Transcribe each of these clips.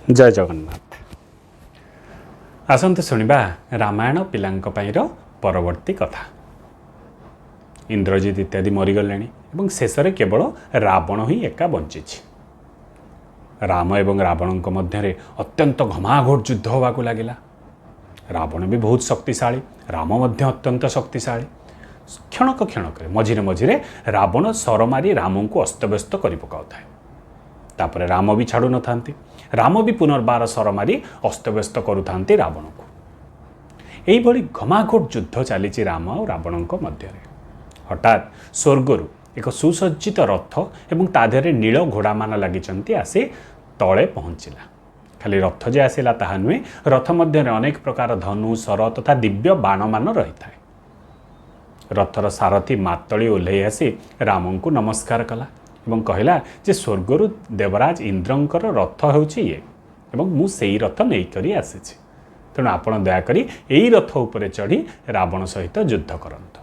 ଜୟ ଜଗନ୍ନାଥ। ଆସନ୍ତୁ ଶୁଣିବା ରାମାୟଣ ପିଲାଙ୍କ ପାଇଁର ପରବର୍ତ୍ତୀ କଥା। ଇନ୍ଦ୍ରଜିତ ଇତ୍ୟାଦି ମରିଗଲେଣି ଏବଂ ଶେଷରେ କେବଳ ରାବଣ ହିଁ ଏକା ବଞ୍ଚିଛି। ରାମ ଏବଂ ରାବଣଙ୍କ ମଧ୍ୟରେ ଅତ୍ୟନ୍ତ ଘମାଘୋଟ ଯୁଦ୍ଧ ହେବାକୁ ଲାଗିଲା। ରାବଣ ବି ବହୁତ ଶକ୍ତିଶାଳୀ, ରାମ ମଧ୍ୟ ଅତ୍ୟନ୍ତ ଶକ୍ତିଶାଳୀ। କ୍ଷଣକ କ୍ଷଣକରେ ମଝିରେ ମଝିରେ ରାବଣ ଶର ମାରି ରାମଙ୍କୁ ଅସ୍ତବ୍ୟସ୍ତ କରି ପକାଉଥାଏ। ତାପରେ ରାମ ବି ଛାଡ଼ୁନଥାନ୍ତି, ରାମ ବି ପୁନର୍ବାର ଶର ମାରି ଅସ୍ତବ୍ୟସ୍ତ କରୁଥାନ୍ତି ରାବଣକୁ। ଏଇଭଳି ଘମାଘୋଟ ଯୁଦ୍ଧ ଚାଲିଛି ରାମ ଆଉ ରାବଣଙ୍କ ମଧ୍ୟରେ। ହଠାତ୍ ସ୍ୱର୍ଗରୁ ଏକ ସୁସଜ୍ଜିତ ରଥ ଏବଂ ତା ଦେହରେ ନୀଳ ଘୋଡ଼ାମାନ ଲାଗିଛନ୍ତି ଆସି ତଳେ ପହଞ୍ଚିଲା। ଖାଲି ରଥ ଯେ ଆସିଲା ତାହା ନୁହେଁ, ରଥ ମଧ୍ୟରେ ଅନେକ ପ୍ରକାର ଧନୁ, ଶର ତଥା ଦିବ୍ୟ ବାଣମାନ ରହିଥାଏ। ରଥର ସାରଥୀ ମାତଳି ଓହ୍ଲେଇ ଆସି ରାମଙ୍କୁ ନମସ୍କାର କଲା ଏବଂ କହିଲା ଯେ ସ୍ୱର୍ଗରୁ ଦେବରାଜ ଇନ୍ଦ୍ରଙ୍କର ରଥ ହେଉଛି ଇଏ ଏବଂ ମୁଁ ସେଇ ରଥ ନେଇକରି ଆସିଛି, ତେଣୁ ଆପଣ ଦୟାକରି ଏଇ ରଥ ଉପରେ ଚଢ଼ି ରାବଣ ସହିତ ଯୁଦ୍ଧ କରନ୍ତୁ।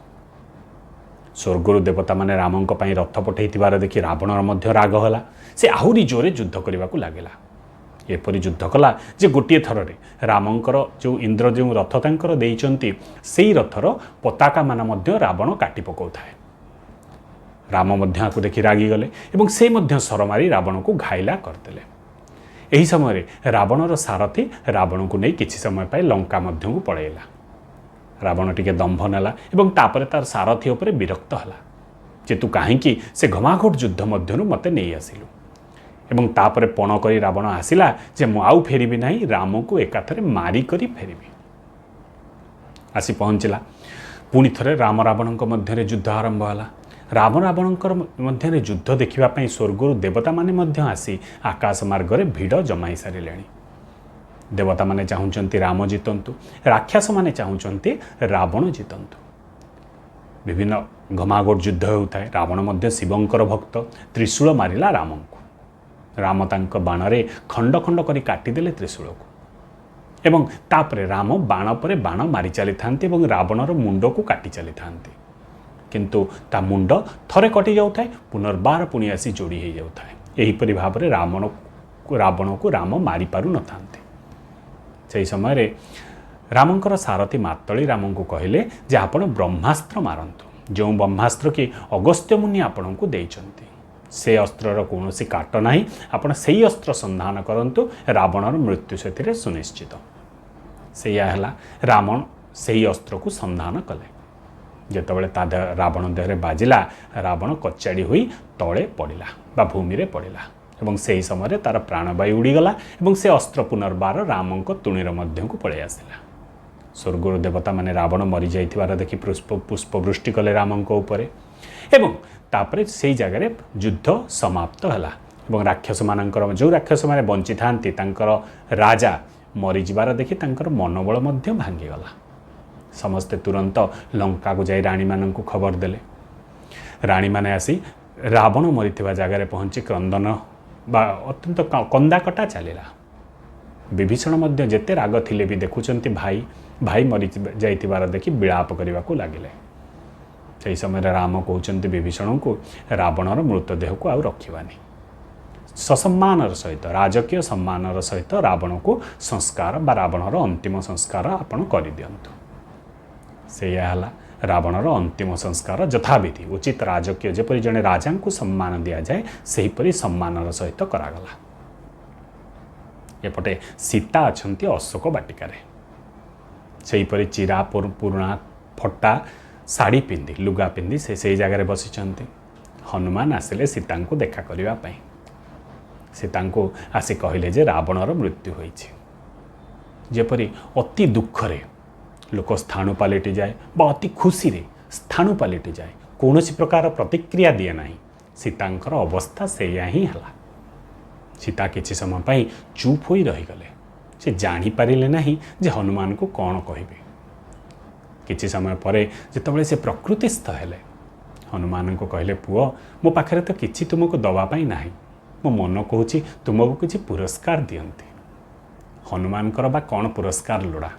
ସ୍ୱର୍ଗରୁ ଦେବତାମାନେ ରାମଙ୍କ ପାଇଁ ରଥ ପଠାଇଥିବାର ଦେଖି ରାବଣର ମଧ୍ୟ ରାଗ ହେଲା। ସେ ଆହୁରି ଜୋରେ ଯୁଦ୍ଧ କରିବାକୁ ଲାଗିଲା। ଏପରି ଯୁଦ୍ଧ କଲା ଯେ ଗୋଟିଏ ଥରରେ ରାମଙ୍କର ଯେଉଁ ଇନ୍ଦ୍ର ଯେଉଁ ରଥ ତାଙ୍କର ଦେଇଛନ୍ତି, ସେଇ ରଥର ପତାକାମାନ ମଧ୍ୟ ରାବଣ କାଟି ପକାଉଥାଏ। ରାମ ମଧ୍ୟ ଆକୁ ଦେଖି ରାଗିଗଲେ ଏବଂ ସେ ମଧ୍ୟ ଶର ମାରି ରାବଣକୁ ଘାଇଲା କରିଦେଲେ। ଏହି ସମୟରେ ରାବଣର ସାରଥୀ ରାବଣକୁ ନେଇ କିଛି ସମୟ ପାଇଁ ଲଙ୍କା ମଧ୍ୟକୁ ପଳାଇଲା। ରାବଣ ଟିକେ ଦମ୍ଭ ନେଲା ଏବଂ ତାପରେ ତାର ସାରଥୀ ଉପରେ ବିରକ୍ତ ହେଲା ଯେ ତୁ କାହିଁକି ସେ ଘମାଘୋଟ ଯୁଦ୍ଧ ମଧ୍ୟରୁ ମୋତେ ନେଇ ଆସିଲୁ। ଏବଂ ତାପରେ ପଣ କରି ରାବଣ ଆସିଲା ଯେ ମୁଁ ଆଉ ଫେରିବି ନାହିଁ, ରାମକୁ ଏକାଥରେ ମାରିକରି ଫେରିବି। ଆସି ପହଞ୍ଚିଲା। ପୁଣି ଥରେ ରାମ ରାବଣଙ୍କ ମଧ୍ୟରେ ଯୁଦ୍ଧ ଆରମ୍ଭ ହେଲା। ରାମ ରାବଣଙ୍କର ମଧ୍ୟରେ ଯୁଦ୍ଧ ଦେଖିବା ପାଇଁ ସ୍ୱର୍ଗରୁ ଦେବତାମାନେ ମଧ୍ୟ ଆସି ଆକାଶ ମାର୍ଗରେ ଭିଡ଼ ଜମାଇ ସାରିଲେଣି। ଦେବତାମାନେ ଚାହୁଁଛନ୍ତି ରାମ ଜିତନ୍ତୁ, ରାକ୍ଷସମାନେ ଚାହୁଁଛନ୍ତି ରାବଣ ଜିତନ୍ତୁ। ବିଭିନ୍ନ ଘମାଘୋଟ ଯୁଦ୍ଧ ହେଉଥାଏ। ରାବଣ ମଧ୍ୟ ଶିବଙ୍କର ଭକ୍ତ। ତ୍ରିଶୂଳ ମାରିଲା ରାମଙ୍କୁ। ରାମ ତାଙ୍କ ବାଣରେ ଖଣ୍ଡ ଖଣ୍ଡ କରି କାଟିଦେଲେ ତ୍ରିଶୂଳକୁ ଏବଂ ତାପରେ ରାମ ବାଣ ପରେ ବାଣ ମାରି ଚାଲିଥାନ୍ତି ଏବଂ ରାବଣର ମୁଣ୍ଡକୁ କାଟି ଚାଲିଥାନ୍ତି। କିନ୍ତୁ ତା ମୁଣ୍ଡ ଥରେ କଟି ଯାଉଥାଏ, ପୁନର୍ବାର ପୁଣି ଆସି ଯୋଡ଼ି ହେଇଯାଉଥାଏ। ଏହିପରି ଭାବରେ ରାବଣକୁ ରାମ ମାରିପାରୁନଥାନ୍ତି। ସେହି ସମୟରେ ରାମଙ୍କର ସାରଥୀ ମାତଳି ରାମଙ୍କୁ କହିଲେ ଯେ ଆପଣ ବ୍ରହ୍ମାସ୍ତ୍ର ମାରନ୍ତୁ, ଯେଉଁ ବ୍ରହ୍ମାସ୍ତ୍ର କି ଅଗସ୍ତ୍ୟ ମୁନି ଆପଣଙ୍କୁ ଦେଇଛନ୍ତି। ସେ ଅସ୍ତ୍ରର କୌଣସି କାଟ ନାହିଁ। ଆପଣ ସେଇ ଅସ୍ତ୍ର ସନ୍ଧାନ କରନ୍ତୁ, ରାବଣର ମୃତ୍ୟୁ ସେଥିରେ ସୁନିଶ୍ଚିତ। ସେଇଆ ହେଲା, ରାମ ସେଇ ଅସ୍ତ୍ରକୁ ସନ୍ଧାନ କଲେ। ଯେତେବେଳେ ତା ଦେହ ରାବଣ ଦେହରେ ବାଜିଲା, ରାବଣ କଚାଡ଼ି ହୋଇ ତଳେ ପଡ଼ିଲା ବା ଭୂମିରେ ପଡ଼ିଲା ଏବଂ ସେହି ସମୟରେ ତା'ର ପ୍ରାଣବାୟୁ ଉଡ଼ିଗଲା ଏବଂ ସେ ଅସ୍ତ୍ର ପୁନର୍ବାର ରାମଙ୍କ ତୁଣୀର ମଧ୍ୟକୁ ପଳାଇ ଆସିଲା। ସ୍ୱର୍ଗରୁ ଦେବତାମାନେ ରାବଣ ମରିଯାଇଥିବାର ଦେଖି ପୁଷ୍ପବୃଷ୍ଟି କଲେ ରାମଙ୍କ ଉପରେ ଏବଂ ତାପରେ ସେଇ ଜାଗାରେ ଯୁଦ୍ଧ ସମାପ୍ତ ହେଲା। ଏବଂ ରାକ୍ଷସମାନଙ୍କର, ଯେଉଁ ରାକ୍ଷସମାନେ ବଞ୍ଚିଥାନ୍ତି, ତାଙ୍କର ରାଜା ମରିଯିବାର ଦେଖି ତାଙ୍କର ମନୋବଳ ମଧ୍ୟ ଭାଙ୍ଗିଗଲା। ସମସ୍ତେ ତୁରନ୍ତ ଲଙ୍କାକୁ ଯାଇ ରାଣୀମାନଙ୍କୁ ଖବର ଦେଲେ। ରାଣୀମାନେ ଆସି ରାବଣ ମରିଥିବା ଜାଗାରେ ପହଞ୍ଚି କ୍ରନ୍ଦନ ବା ଅତ୍ୟନ୍ତ କନ୍ଦାକଟା ଚାଲିଲା। ବିଭୀଷଣ ମଧ୍ୟ ଯେତେ ରାଗ ଥିଲେ ବି ଦେଖୁଛନ୍ତି ଭାଇ ଭାଇ ମରି ଯାଇଥିବାର ଦେଖି ବିଳାପ କରିବାକୁ ଲାଗିଲେ। ସେହି ସମୟରେ ରାମ କହୁଛନ୍ତି ବିଭୀଷଣଙ୍କୁ, ରାବଣର ମୃତଦେହକୁ ଆଉ ରଖିବାନି। ସସମ୍ମାନର ସହିତ, ରାଜକୀୟ ସମ୍ମାନର ସହିତ ରାବଣକୁ ସଂସ୍କାର ବା ରାବଣର ଅନ୍ତିମ ସଂସ୍କାର ଆପଣ କରିଦିଅନ୍ତୁ। ସେଇଆ ହେଲା, ରାବଣର ଅନ୍ତିମ ସଂସ୍କାର ଯଥାବିଧି ଉଚିତ ରାଜକୀୟ, ଯେପରି ଜଣେ ରାଜାଙ୍କୁ ସମ୍ମାନ ଦିଆଯାଏ, ସେହିପରି ସମ୍ମାନର ସହିତ କରାଗଲା। ଏପଟେ ସୀତା ଅଛନ୍ତି ଅଶୋକ ବାଟିକାରେ। ସେହିପରି ଚିରା ପୁରୁଣା ଫଟା ଶାଢ଼ୀ ପିନ୍ଧି, ଲୁଗା ପିନ୍ଧି ସେ ସେଇ ଜାଗାରେ ବସିଛନ୍ତି। ହନୁମାନ ଆସିଲେ ସୀତାଙ୍କୁ ଦେଖା କରିବା ପାଇଁ। ସୀତାଙ୍କୁ ଆସି କହିଲେ ଯେ ରାବଣର ମୃତ୍ୟୁ ହୋଇଛି। ଯେପରି ଅତି ଦୁଃଖରେ ଲୋକ ସ୍ଥାଣୁ ପାଲଟି ଯାଏ ବା ଅତି ଖୁସିରେ ସ୍ଥାଣୁ ପାଲଟି ଯାଏ, କୌଣସି ପ୍ରକାର ପ୍ରତିକ୍ରିୟା ଦିଏ ନାହିଁ, ସୀତାଙ୍କର ଅବସ୍ଥା ସେଇଆ ହିଁ ହେଲା। ସୀତା କିଛି ସମୟ ପାଇଁ ଚୁପ୍ ହୋଇ ରହିଗଲେ। ସେ ଜାଣିପାରିଲେ ନାହିଁ ଯେ ହନୁମାନଙ୍କୁ କ'ଣ କହିବେ। କିଛି ସମୟ ପରେ ଯେତେବେଳେ ସେ ପ୍ରକୃତିସ୍ଥ ହେଲେ, ହନୁମାନଙ୍କୁ କହିଲେ, ପୁଅ, ମୋ ପାଖରେ ତ କିଛି ତୁମକୁ ଦେବା ପାଇଁ ନାହିଁ, ମୋ ମନ କହୁଛି ତୁମକୁ କିଛି ପୁରସ୍କାର ଦିଅନ୍ତି। ହନୁମାନଙ୍କର ବା କ'ଣ ପୁରସ୍କାର ଲୋଡ଼ା?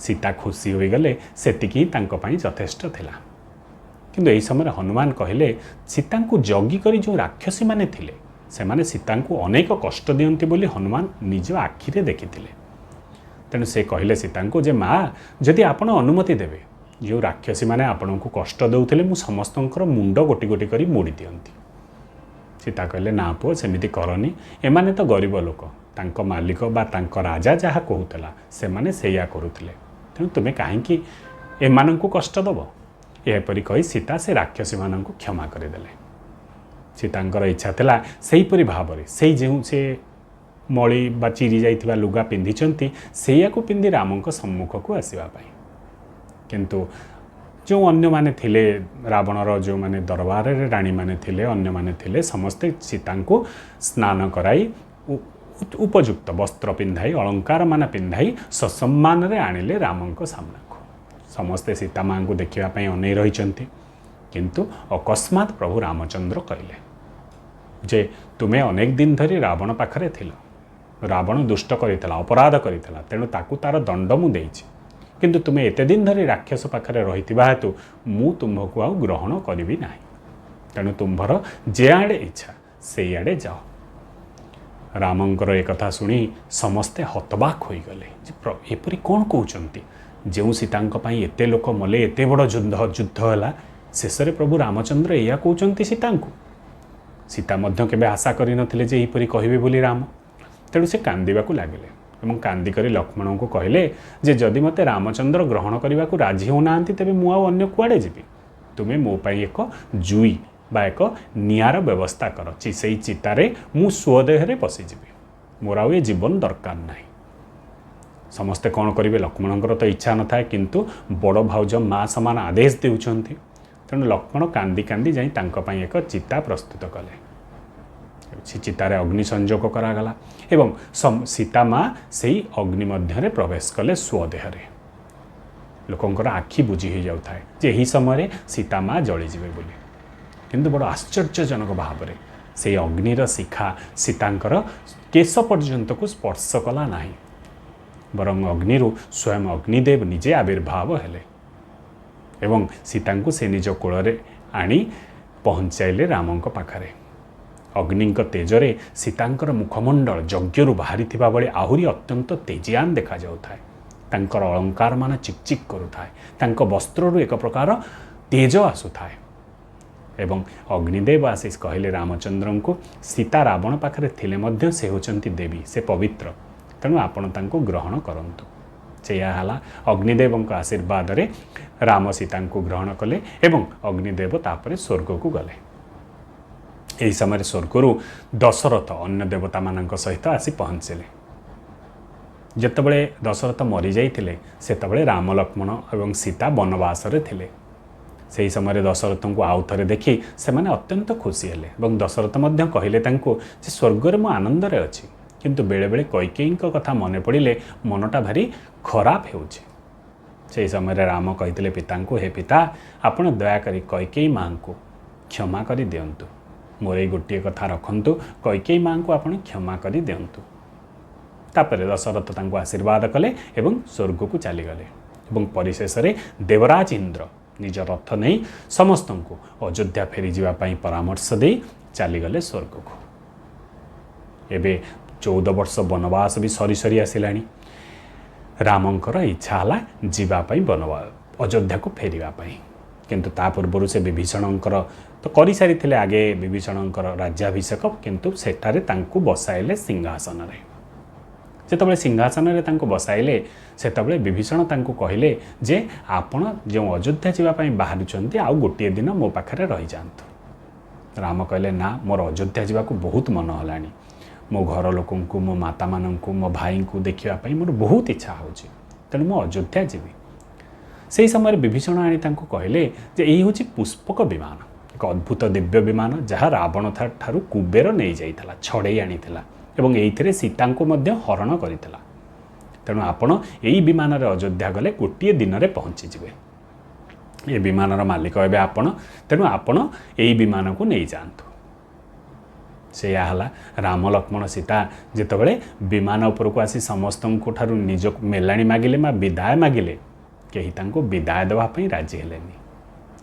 ସୀତା ଖୁସି ହୋଇଗଲେ, ସେତିକି ହିଁ ତାଙ୍କ ପାଇଁ ଯଥେଷ୍ଟ ଥିଲା। କିନ୍ତୁ ଏହି ସମୟରେ ହନୁମାନ କହିଲେ, ସୀତାଙ୍କୁ ଜଗି କରି ଯେଉଁ ରାକ୍ଷସୀମାନେ ଥିଲେ, ସେମାନେ ସୀତାଙ୍କୁ ଅନେକ କଷ୍ଟ ଦିଅନ୍ତି ବୋଲି ହନୁମାନ ନିଜ ଆଖିରେ ଦେଖିଥିଲେ। ତେଣୁ ସେ କହିଲେ ସୀତାଙ୍କୁ ଯେ ମା, ଯଦି ଆପଣ ଅନୁମତି ଦେବେ, ଯେଉଁ ରାକ୍ଷସୀମାନେ ଆପଣଙ୍କୁ କଷ୍ଟ ଦେଉଥିଲେ ମୁଁ ସମସ୍ତଙ୍କର ମୁଣ୍ଡ ଗୋଟି ଗୋଟି କରି ମୋଡ଼ି ଦିଅନ୍ତି। ସୀତା କହିଲେ, ନା ପୁଅ, ସେମିତି କରନି। ଏମାନେ ତ ଗରିବ ଲୋକ, ତାଙ୍କ ମାଲିକ ବା ତାଙ୍କ ରାଜା ଯାହା କହୁଥିଲା ସେମାନେ ସେଇଆ କରୁଥିଲେ, ତେଣୁ ତୁମେ କାହିଁକି ଏମାନଙ୍କୁ କଷ୍ଟ ଦେବ? ଏପରି କହି ସୀତା ସେ ରାକ୍ଷସୀମାନଙ୍କୁ କ୍ଷମା କରିଦେଲେ। ସୀତାଙ୍କର ଇଚ୍ଛା ଥିଲା ସେହିପରି ଭାବରେ ସେଇ ଯେଉଁ ସେ ମଳି ବା ଚିରି ଯାଇଥିବା ଲୁଗା ପିନ୍ଧିଛନ୍ତି, ସେଇଆକୁ ପିନ୍ଧି ରାମଙ୍କ ସମ୍ମୁଖକୁ ଆସିବା ପାଇଁ। କିନ୍ତୁ ଯେଉଁ ଅନ୍ୟମାନେ ଥିଲେ, ରାବଣର ଯେଉଁମାନେ ଦରବାରରେ ରାଣୀମାନେ ଥିଲେ, ଅନ୍ୟମାନେ ଥିଲେ, ସମସ୍ତେ ସୀତାଙ୍କୁ ସ୍ନାନ କରାଇ, ଉପଯୁକ୍ତ ବସ୍ତ୍ର ପିନ୍ଧାଇ, ଅଳଙ୍କାରମାନ ପିନ୍ଧାଇ ସସମ୍ମାନରେ ଆଣିଲେ ରାମଙ୍କ ସାମ୍ନାକୁ। ସମସ୍ତେ ସୀତା ମାଆଙ୍କୁ ଦେଖିବା ପାଇଁ ଅନେଇ ରହିଛନ୍ତି। କିନ୍ତୁ ଅକସ୍ମାତ୍ ପ୍ରଭୁ ରାମଚନ୍ଦ୍ର କହିଲେ ଯେ ତୁମେ ଅନେକ ଦିନ ଧରି ରାବଣ ପାଖରେ ଥିଲ। ରାବଣ ଦୁଷ୍ଟ କରିଥିଲା, ଅପରାଧ କରିଥିଲା, ତେଣୁ ତାକୁ ତାର ଦଣ୍ଡ ମୁଁ ଦେଇଛି। କିନ୍ତୁ ତୁମେ ଏତେ ଦିନ ଧରି ରାକ୍ଷସ ପାଖରେ ରହିଥିବା ହେତୁ ମୁଁ ତୁମ୍ଭକୁ ଆଉ ଗ୍ରହଣ କରିବି ନାହିଁ। ତେଣୁ ତୁମ୍ଭର ଯେଆଡ଼େ ଇଚ୍ଛା ସେଇଆଡ଼େ ଯାଅ। ରାମଙ୍କର ଏକଥା ଶୁଣି ସମସ୍ତେ ହତବାକ୍ ହୋଇଗଲେ ଯେ ଏପରି କ'ଣ କହୁଛନ୍ତି? ଯେଉଁ ସୀତାଙ୍କ ପାଇଁ ଏତେ ଲୋକ ମଲେ, ଏତେ ବଡ଼ ଯୁଦ୍ଧ ହେଲା, ଶେଷରେ ପ୍ରଭୁ ରାମଚନ୍ଦ୍ର ଏଇଆ କହୁଛନ୍ତି ସୀତାଙ୍କୁ। ସୀତା ମଧ୍ୟ କେବେ ଆଶା କରିନଥିଲେ ଯେ ଏହିପରି କହିବେ ବୋଲି ରାମ। ତେଣୁ ସେ କାନ୍ଦିବାକୁ ଲାଗିଲେ ଏବଂ କାନ୍ଦି କରି ଲକ୍ଷ୍ମଣଙ୍କୁ କହିଲେ ଯେ ଯଦି ମୋତେ ରାମଚନ୍ଦ୍ର ଗ୍ରହଣ କରିବାକୁ ରାଜି ହେଉନାହାନ୍ତି, ତେବେ ମୁଁ ଆଉ ଅନ୍ୟ କୁଆଡ଼େ ଯିବି? ତୁମେ ମୋ ପାଇଁ ଏକ ଜୁଇ ବା ଏକ ନିଆଁର ବ୍ୟବସ୍ଥା କର। ସେଇ ଚିତାରେ ମୁଁ ସ୍ୱଦେହରେ ପଶିଯିବି। ମୋର ଆଉ ଏ ଜୀବନ ଦରକାର ନାହିଁ। ସମସ୍ତେ କ'ଣ କରିବେ? ଲକ୍ଷ୍ମଣଙ୍କର ତ ଇଚ୍ଛା ନଥାଏ, କିନ୍ତୁ ବଡ଼ ଭାଉଜ ମା ସମାନ ଆଦେଶ ଦେଉଛନ୍ତି। ତେଣୁ ଲକ୍ଷ୍ମଣ କାନ୍ଦି କାନ୍ଦି ଯାଇ ତାଙ୍କ ପାଇଁ ଏକ ଚିତା ପ୍ରସ୍ତୁତ କଲେ। ସେ ଚିତାରେ ଅଗ୍ନି ସଂଯୋଗ କରାଗଲା ଏବଂ ସୀତା ମା ସେଇ ଅଗ୍ନି ମଧ୍ୟରେ ପ୍ରବେଶ କଲେ ସ୍ୱଦେହରେ। ଲୋକଙ୍କର ଆଖି ବୁଜି ହୋଇଯାଉଥାଏ ଯେ ଏହି ସମୟରେ ସୀତା ମା ଜଳିଯିବେ ବୋଲି। କିନ୍ତୁ ବଡ଼ ଆଶ୍ଚର୍ଯ୍ୟଜନକ ଭାବରେ ସେଇ ଅଗ୍ନିର ଶିଖା ସୀତାଙ୍କର କେଶ ପର୍ଯ୍ୟନ୍ତକୁ ସ୍ପର୍ଶ କଲା ନାହିଁ, ବରଂ ଅଗ୍ନିରୁ ସ୍ୱୟଂ ଅଗ୍ନିଦେବ ନିଜେ ଆବିର୍ଭାବ ହେଲେ ଏବଂ ସୀତାଙ୍କୁ ସେ ନିଜ କୋଳରେ ଆଣି ପହଞ୍ଚାଇଲେ ରାମଙ୍କ ପାଖରେ। ଅଗ୍ନିଙ୍କ ତେଜରେ ସୀତାଙ୍କର ମୁଖମଣ୍ଡଳ ଯଜ୍ଞରୁ ବାହାରିଥିବା ଭଳି ଆହୁରି ଅତ୍ୟନ୍ତ ତେଜିଆନ ଦେଖାଯାଉଥାଏ। ତାଙ୍କର ଅଳଙ୍କାରମାନ ଚିକ୍ ଚିକ୍ କରୁଥାଏ। ତାଙ୍କ ବସ୍ତ୍ରରୁ ଏକ ପ୍ରକାର ତେଜ ଆସୁଥାଏ। ଏବଂ ଅଗ୍ନିଦେବ ଆସି କହିଲେ ରାମଚନ୍ଦ୍ରଙ୍କୁ, ସୀତା ରାବଣ ପାଖରେ ଥିଲେ ମଧ୍ୟ ସେ ହେଉଛନ୍ତି ଦେବୀ, ସେ ପବିତ୍ର, ତେଣୁ ଆପଣ ତାଙ୍କୁ ଗ୍ରହଣ କରନ୍ତୁ। ସେଇଆ ହେଲା। ଅଗ୍ନିଦେବଙ୍କ ଆଶୀର୍ବାଦରେ ରାମ ସୀତାଙ୍କୁ ଗ୍ରହଣ କଲେ ଏବଂ ଅଗ୍ନିଦେବ ତାପରେ ସ୍ୱର୍ଗକୁ ଗଲେ। ଏହି ସମୟରେ ସ୍ୱର୍ଗରୁ ଦଶରଥ ଅନ୍ୟ ଦେବତାମାନଙ୍କ ସହିତ ଆସି ପହଞ୍ଚିଲେ। ଯେତେବେଳେ ଦଶରଥ ମରିଯାଇଥିଲେ, ସେତେବେଳେ ରାମ, ଲକ୍ଷ୍ମଣ ଏବଂ ସୀତା ବନବାସରେ ଥିଲେ। ସେହି ସମୟରେ ଦଶରଥଙ୍କୁ ଆଉ ଥରେ ଦେଖି ସେମାନେ ଅତ୍ୟନ୍ତ ଖୁସି ହେଲେ ଏବଂ ଦଶରଥ ମଧ୍ୟ କହିଲେ ତାଙ୍କୁ ଯେ ସ୍ୱର୍ଗରେ ମୁଁ ଆନନ୍ଦରେ ଅଛି, କିନ୍ତୁ ବେଳେବେଳେ କୈକେୟୀଙ୍କ କଥା ମନେ ପଡ଼ିଲେ ମନଟା ଭାରି ଖରାପ ହେଉଛି। ସେହି ସମୟରେ ରାମ କହିଥିଲେ ପିତାଙ୍କୁ, ହେ ପିତା, ଆପଣ ଦୟାକରି କୈକେୟୀ ମାଆଙ୍କୁ କ୍ଷମା କରିଦିଅନ୍ତୁ। ମୋର ଏଇ ଗୋଟିଏ କଥା ରଖନ୍ତୁ, କୈକେୟୀ ମାଆଙ୍କୁ ଆପଣ କ୍ଷମା କରିଦିଅନ୍ତୁ। ତାପରେ ଦଶରଥ ତାଙ୍କୁ ଆଶୀର୍ବାଦ କଲେ ଏବଂ ସ୍ୱର୍ଗକୁ ଚାଲିଗଲେ। ଏବଂ ପରିଶେଷରେ ଦେବରାଜ ଇନ୍ଦ୍ର ନିଜ ରଥ ନେଇ ସମସ୍ତଙ୍କୁ ଅଯୋଧ୍ୟା ଫେରିଯିବା ପାଇଁ ପରାମର୍ଶ ଦେଇ ଚାଲିଗଲେ ସ୍ୱର୍ଗକୁ। ଏବେ 14 ବର୍ଷ ବନବାସ ବି ସରି ସରି ଆସିଲାଣି। ରାମଙ୍କର ଇଚ୍ଛା ହେଲା ଯିବା ପାଇଁ ବନବାସ, ଅଯୋଧ୍ୟାକୁ ଫେରିବା ପାଇଁ। କିନ୍ତୁ ତା ପୂର୍ବରୁ ସେ ବିଭୀଷଣଙ୍କର ତ କରିସାରିଥିଲେ ଆଗେ ବିଭୀଷଣଙ୍କର ରାଜ୍ୟାଭିଷେକ। କିନ୍ତୁ ସେଠାରେ ତାଙ୍କୁ ବସାଇଲେ ସିଂହାସନରେ। ଯେତେବେଳେ ସିଂହାସନରେ ତାଙ୍କୁ ବସାଇଲେ, ସେତେବେଳେ ବିଭୀଷଣ ତାଙ୍କୁ କହିଲେ ଯେ ଆପଣ ଯେଉଁ ଅଯୋଧ୍ୟା ଯିବା ପାଇଁ ବାହାରୁଛନ୍ତି, ଆଉ ଗୋଟିଏ ଦିନ ମୋ ପାଖରେ ରହିଯାଆନ୍ତୁ। ରାମ କହିଲେ, ନା, ମୋର ଅଯୋଧ୍ୟା ଯିବାକୁ ବହୁତ ମନ ହେଲାଣି। ମୋ ଘର ଲୋକଙ୍କୁ, ମୋ ମାତାମାନଙ୍କୁ, ମୋ ଭାଇଙ୍କୁ ଦେଖିବା ପାଇଁ ମୋର ବହୁତ ଇଚ୍ଛା ହେଉଛି, ତେଣୁ ମୁଁ ଅଯୋଧ୍ୟା ଯିବି। ସେହି ସମୟରେ ବିଭୀଷଣ ଆଣି ତାଙ୍କୁ କହିଲେ ଯେ ଏଇ ହେଉଛି ପୁଷ୍ପକ ବିମାନ, ଏକ ଅଦ୍ଭୁତ ଦିବ୍ୟ ବିମାନ, ଯାହା ରାବଣ ଠାରୁ କୁବେର ନେଇଯାଇଥିଲା, ଛଡ଼େଇ ଆଣିଥିଲା ଏବଂ ଏଇଥିରେ ସୀତାଙ୍କୁ ମଧ୍ୟ ହରଣ କରିଥିଲା। ତେଣୁ ଆପଣ ଏଇ ବିମାନରେ ଅଯୋଧ୍ୟା ଗଲେ ଗୋଟିଏ ଦିନରେ ପହଞ୍ଚିଯିବେ। ଏ ବିମାନର ମାଲିକ ଏବେ ଆପଣ, ତେଣୁ ଆପଣ ଏଇ ବିମାନକୁ ନେଇଯାଆନ୍ତୁ। ସେଇଆ ହେଲା। ରାମ, ଲକ୍ଷ୍ମଣ, ସୀତା ଯେତେବେଳେ ବିମାନ ଉପରକୁ ଆସି ସମସ୍ତଙ୍କ ଠାରୁ ନିଜକୁ ମେଲାଣି ମାଗିଲେ ବା ବିଦାୟ ମାଗିଲେ, କେହି ତାଙ୍କୁ ବିଦାୟ ଦେବା ପାଇଁ ରାଜି ହେଲେନି।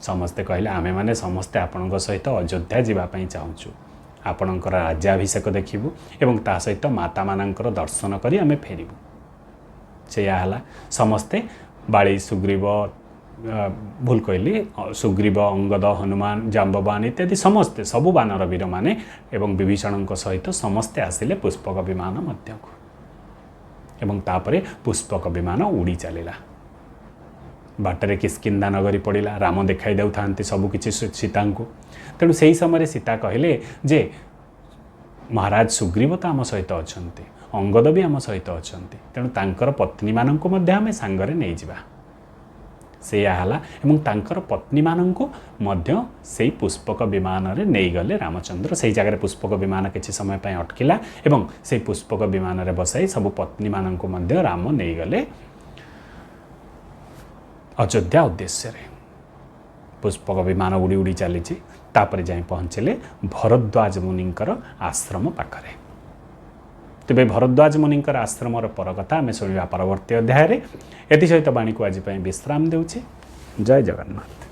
ସମସ୍ତେ କହିଲେ, ଆମେମାନେ ସମସ୍ତେ ଆପଣଙ୍କ ସହିତ ଅଯୋଧ୍ୟା ଯିବା ପାଇଁ ଚାହୁଁଛୁ। ଆପଣଙ୍କର ରାଜ୍ୟାଭିଷେକ ଦେଖିବୁ ଏବଂ ତା ସହିତ ମାତାମାନଙ୍କର ଦର୍ଶନ କରି ଆମେ ଫେରିବୁ। ସେଇଆ ହେଲା। ସମସ୍ତେ ବାଳି, ସୁଗ୍ରୀବ, ଭୁଲ କହିଲି, ସୁଗ୍ରୀବ, ଅଙ୍ଗଦ, ହନୁମାନ, ଜାମ୍ବବାନ ଇତ୍ୟାଦି ସମସ୍ତେ ସବୁ ବାନର ବୀରମାନେ ଏବଂ ବିଭୀଷଣଙ୍କ ସହିତ ସମସ୍ତେ ଆସିଲେ ପୁଷ୍ପକ ବିମାନ ମଧ୍ୟକୁ ଏବଂ ତାପରେ ପୁଷ୍ପକ ବିମାନ ଉଡ଼ି ଚାଲିଲା। ବାଟରେ କିଷ୍କିନ୍ଦା ନଗରୀ ପଡ଼ିଲା। ରାମ ଦେଖାଇ ଦେଉଥାନ୍ତି ସବୁକିଛି ସୀତାଙ୍କୁ। ତେଣୁ ସେହି ସମୟରେ ସୀତା କହିଲେ ଯେ ମହାରାଜ ସୁଗ୍ରୀବ ତ ଆମ ସହିତ ଅଛନ୍ତି, ଅଙ୍ଗଦ ବି ଆମ ସହିତ ଅଛନ୍ତି, ତେଣୁ ତାଙ୍କର ପତ୍ନୀମାନଙ୍କୁ ମଧ୍ୟ ଆମେ ସାଙ୍ଗରେ ନେଇଯିବା। ସେଇଆ ହେଲା ଏବଂ ତାଙ୍କର ପତ୍ନୀମାନଙ୍କୁ ମଧ୍ୟ ସେଇ ପୁଷ୍ପକ ବିମାନରେ ନେଇଗଲେ ରାମଚନ୍ଦ୍ର। ସେଇ ଜାଗାରେ ପୁଷ୍ପକ ବିମାନ କିଛି ସମୟ ପାଇଁ ଅଟକିଲା ଏବଂ ସେଇ ପୁଷ୍ପକ ବିମାନରେ ବସାଇ ସବୁ ପତ୍ନୀମାନଙ୍କୁ ମଧ୍ୟ ରାମ ନେଇଗଲେ ଅଯୋଧ୍ୟା ଉଦ୍ଦେଶ୍ୟରେ। ପୁଷ୍ପକ ବିମାନ ଉଡ଼ି ଉଡ଼ି ଚାଲିଛି। ତାପରେ ଯାଇ ପହଞ୍ଚିଲେ ଭରଦ୍ୱାଜ ମୁନିଙ୍କର ଆଶ୍ରମ ପାଖରେ। ତେବେ ଭରଦ୍ୱାଜ ମୁନିଙ୍କର ଆଶ୍ରମର ପର କଥା ଆମେ ଶୁଣିବା ପରବର୍ତ୍ତୀ ଅଧ୍ୟାୟରେ। ଏଥିସହିତ ବାଣୀକୁ ଆଜି ପାଇଁ ବିଶ୍ରାମ ଦେଉଛି। ଜୟ ଜଗନ୍ନାଥ।